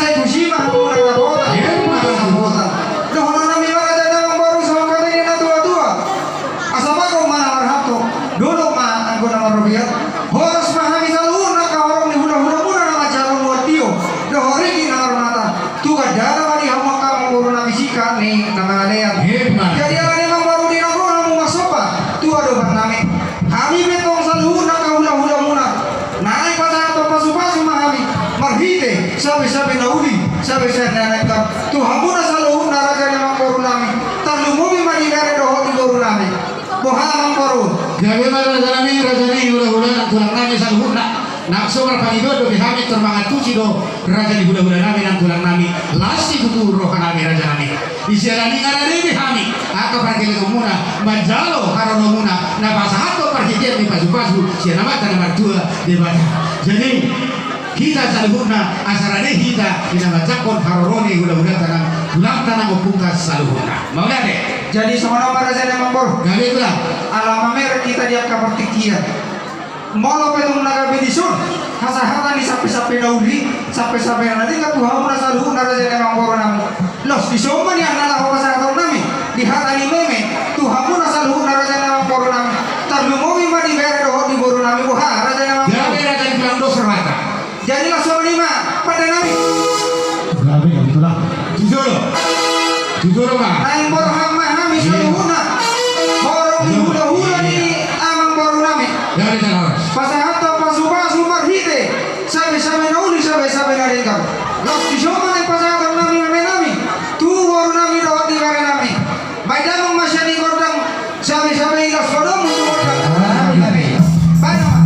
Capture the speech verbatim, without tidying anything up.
Sai tusi ma hamu na dapotan. Iya, Pak. Dapotan. Dohonon nami ma raja ni amangboru songon hata ni na tua-tua. Asa bagot ma na marhalto, dolok ma anggo na marrobean. Horas ma hami saluhutna angka horong ni hula-hulamuna na manjalo mual tio dohot riki na marmata. Tu gandana ma di hamu angka amangboru nami singkat ni na mangalean. Iya, Pak. Jadi alani i amangboru, di na ro hamu marsomba tu adopan nami, hami pe tong saluhutna angka hula-hulamuna, naeng pasahathon pasu-pasu ma hami marhite sabe-sabe na uli, sabe-sabe na denggan tu hamuna saluhutna raja ni amangboru nami, tarlumobi ma di bere dohot di boru nami. Boha amangboru? Gabe ma raja nami, raja ni hula-hula nang tulang nami saluhutna. Nang so marpangidoan dope hami, tor mangantusi do raja ni hula-hula nami nang tulang nami. Las situtu roha nami raja nami. Di siala ni i nga rade be hami angka pargellengonmuna manjalo haroronmuna na pasahathon parhitean ni pasu-pasu sian Amanta na martua Debata. Jadi hita saluhutna asa rade hita di na manjangkon haroro ni hula-hulanta nang tulangta nang ompunta saluhutna. Mauliate. Jadi songon on ma raja ni amangboru. Gabe tulang. Ala mamereng hita di angka partingkian, molo pe tung na gabe dison hasahatan ni sampe-sampe na uli, sampe-sampe na denggan tu hamuna saluhutna raja ni amangboru nami, laos dison ma nian na laho pasahaton nami di hata ni meme tu hamuna saluhutna raja ni amangboru nami, tarlumobi ma di bere dohot di boru nami. Boha raja ni amangboru? Gabe raja ni tulang, dos rohanta. Jadi laos songon i ma pande nami. Gabe, gabe tulang. Tutu do. Tutu do ma. Naeng borhat ma hami saluhutna horong ni hula-hula ni amangboru nami. Gabe tulang. Pasahathon pasu-pasu marhite sabe-sabe na uli, sabe-sabe na denggan. Laos dison ma naeng pasahaton nami meme nami tu boru nami dohot di bere nami. Baen damang ma sian i gondang, sabe-sabe i laos padomu tu gondang. Ah, iya. Baen ma.